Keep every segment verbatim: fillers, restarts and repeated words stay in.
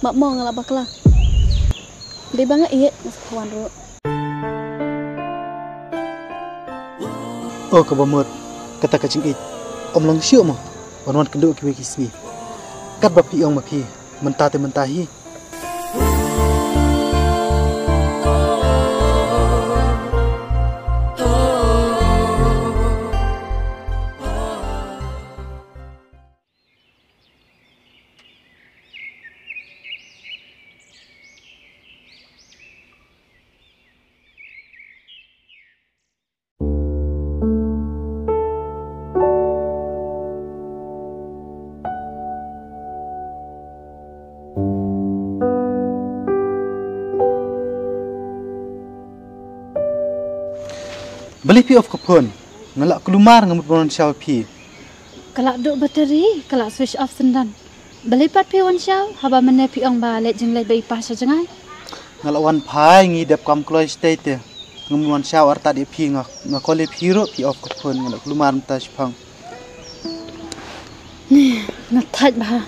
Map mo nga la bakla. Dei ba nga ïeit nga sa wan ruh. Oh kaba mut, kata ka jingïeit ym long shuh mo. Wan wan kynduh kiwei ki sngi. Katba phi ong ma phi, mynta te mynta hi. Balei phi off ka phone? Nga la kulmar, nga mut ban wan shaw phi. Ka la duh battery, ka la switch off syndon. Balei pat phi wan shaw, haba mynne phi ong ba leit jingleit bad i pa sha jngai? Nga la wan phai, ngi dep kam kloi shatei te. Nga mut wan shaw artat ïa phi, nga, nga call ïa phi ruh phi off ka phone, nga la kulmar mynta shipang. Ni, nga thait bha.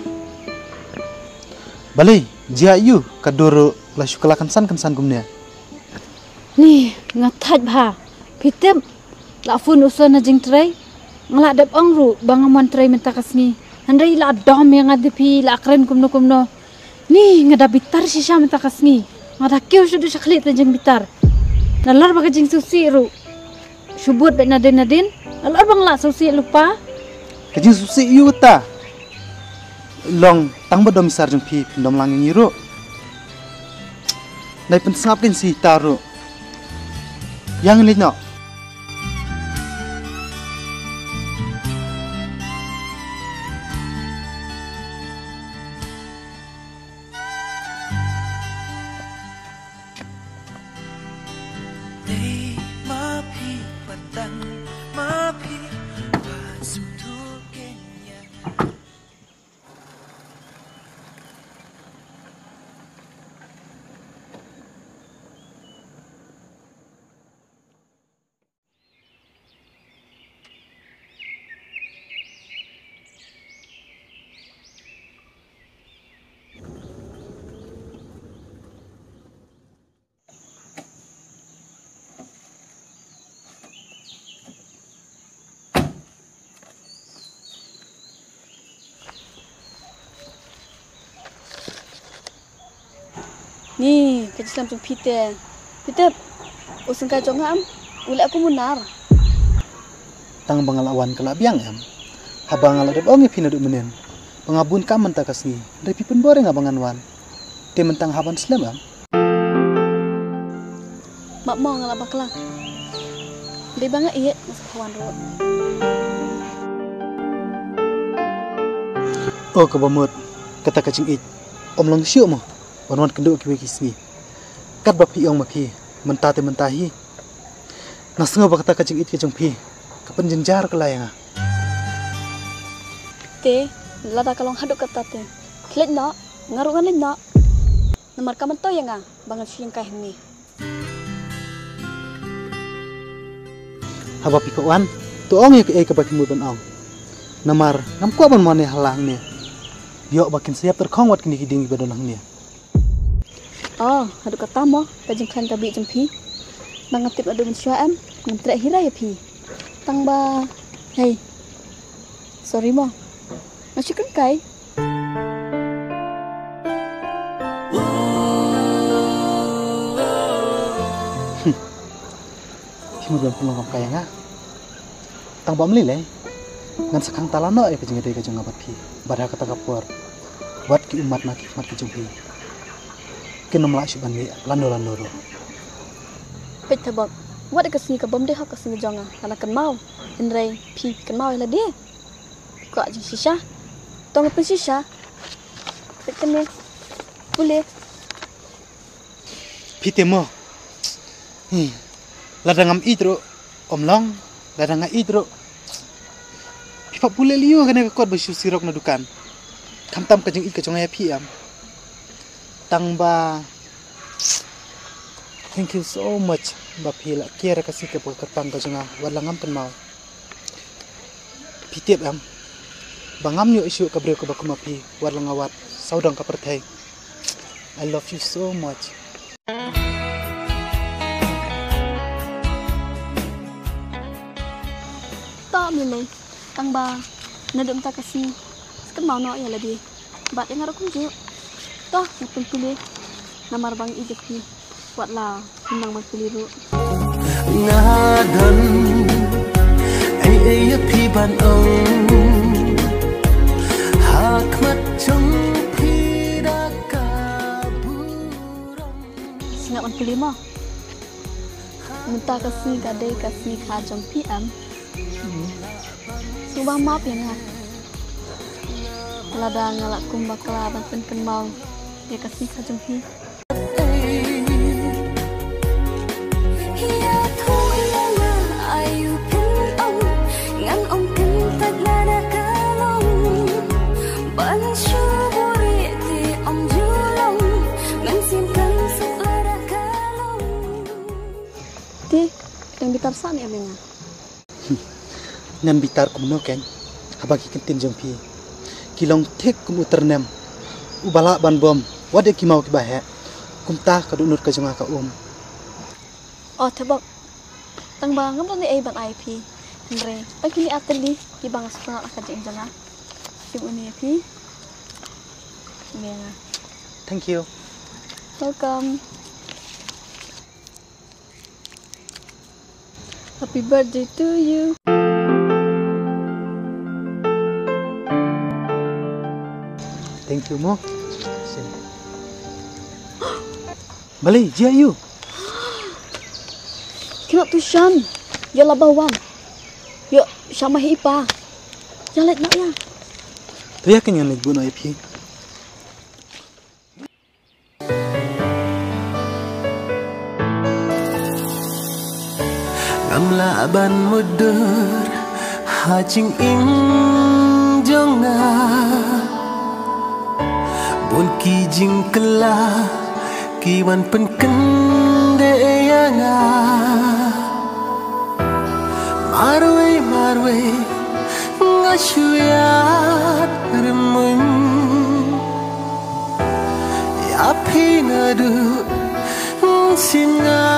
Balei, jia ïu, ka dur ruh la shu kylla kynsan kynsan kumne. Ni, nga thait bha. Phi tip, la phone u Son na jingtrei. Nga la dep ong ruh ba ngam wan trei mynta ka sngi. Hynrei la dom ïa nga da phi, la kren kumno kumno. Ni, nga da bitar shisha mynta ka sngi. Nga da kiew shuh sha khlieh te jingbitar. Nalor ba ka jingsngewsih ruh shu bud beit nadien nadien. Nalor ba nga la sngewsih lypa. Ka jingsngewsih ïu kata long tang ba dom i sar jong phi, phin dom lang ïa ngi ruh. Nai pynsngap kein shi ïa ita ruh. Ïa ngin leit noh. Ni, ka jingslem jong phi te. Phi tip, u syngkai jong nga em, u leh kum u nar. Tang ba nga la wan ka la biang em. Haba nga la dep ong ïa phi naduh mynnin ba nga bun kam mynta ka sngi, hynrei phi pynbor ïa nga ba ngan wan. Te mynta nga hap ban slem em. Map mo nga la bakla. Dei ba nga ïeit nga sa wan ruh. Oh kaba mut, kata ka jingïeit ym long shuh mo. Wan wan kynduh kiwei ki sngi. Katba phi ong ma phi, mynta te mynta hi. Nga sngew ba kata ka jingïeit ka jong phi ka pynjynjar ka la ïa nga. Te lada ka long haduh katta te, khie leit noh, nga ruh ngan leit noh. Namar kam myntoi ïa nga ba ngan shu ïeng kai hangne. Haba phi kwah wan, to ong ïa kaei kaba phi mut ban ong. Namar ngam kwah ban mane ha la hangne. Ïoh ba kin sa ïap tyrkhong wat kine ki dieng kiba don hangne. Oh, haduh katta mo ka jingkhlaiñ ka bih jong phi? Ba nga tip naduh mynshuwa em, ngam treh hi re ïa phi. Tang ba, hei, sorry mo. Nga shu kren kai. Hmm. Phi mut ban pynlong kam kai ïa nga. Tang ba ym lei lei, ngan sa khang tala noh ïa ka jingïadei ka jong nga bad phi. Bad ha kata ka por, wat ki ummat na ki khmat ki jong phi kin ym lah shuh ban leh lano lano ruh. Peit Thabok, wat ïa ka sngi ka bym dei hok ka sngi jong nga, nga la kynmaw. Hynrei phi kynmaw ïa lade. Kwah jingshisha. To nga pynshisha. Peit kane. Pule. Phi te mo. Hmm. Lada ngam ïeit ruh ym long, lada nga ïeit ruh. Phi pat pule lei ïa kane ka kot ba shu sirok na dukan. Khamtam ka jingïeit ka jong nga ïa phi em. Tang ba, thank you so much ba phi la care ka sngi kaba kyrpang ka jong nga wat la ngam kynmaw. Phi tip em ba ngam ïoh shuh ka briew kaba kum ma phi wat la nga wad sawdong ka pyrthei. I love you so much. To Mili, tang ba naduh mynta ka sngi, kynmaw noh ïa lade bad ïa nga ruh kumjuh. To, nga pynpule namar ba nga ïeit ïa phi. Wat la phi nang ban pule ruh. Nga don ei ei ïa phi ban ong, ha khmat jong phi da ka burom. Sngap ban pule mo. Mynta ka sngi ka dei ka sngi kha jong phi em. Sngewbha map ïa nga lada nga la kum bakla ban pynkynmaw ïa ka sngi kha jong phi. Te, dang bitar sah ne em ïa nga? Ngan bitar kumno kein, haba ki ktien jong phi ki long thik kum u tyrnem uba lah ban bom wat ïa ki maw kiba heh. Kumta ka dohnud ka jong nga ka um. O te bok, tang ba ngam don ei ei ban ai phi, hynrei tang kine ar tylli kiba nga sngewtynnat ha ka jingim jong nga. Shim une ïa phi. Une ïa nga. Thank you. Welcome. Happy birthday to you. Thank you mo. Balei, jia ïu? Kynnoh tu shan. Ïa laba wan. Ïa shama hi pa. Ïa leit noh ïa. Tu ïa kan ïa leit bu noh ïa phi. Ngam lah ban mudui ha jingim jong nga. Bun ki jingkylla ki wan pynkynduh ïa nga. Marwei marwei nga shu ïaid rymmuiñ ïa phi naduh sien nga